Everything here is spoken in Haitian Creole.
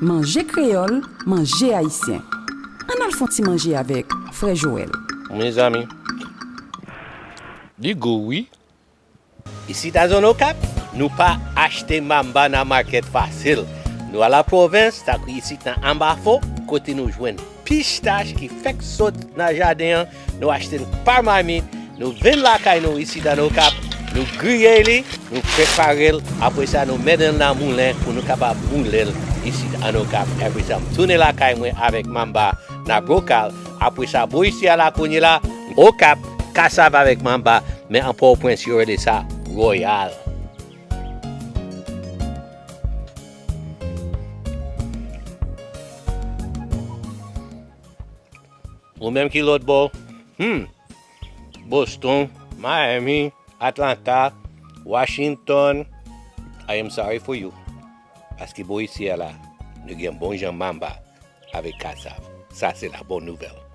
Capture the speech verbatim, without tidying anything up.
Manje kreyòl, manje ayisyen. Ann al fè yon ti manje avèk frè Joel. Mezanmi, li gou wi. Isit a Zòn Okap, nou pa achte manba nan makèt fasil. Nou al an pwovens, tankou isit nan Anbafo, kote nou jwenn pistach ki fèk sot nan jaden an, nou achte l pa mamit, nou vin lakay nou isit an Okap, nou griye li, nou prepare l, apre sa nou mennen l nan moulen pou nou kapab moule l isit an Okap. Apre sa, m tounen lakay mwen avèk manba nan bokal, apre sa, bò isi a la kounye la, Okap, kasav avèk manba, men an Pòtoprens yo rele sa Royal. Ou menm ki lòt bò, hmm, Boston, Miami, Atlanta, Washington, I am sorry for you. Paske bò isi a la, nou gen bon jan manba avèk kasav. Sa se la bòn nouvèl.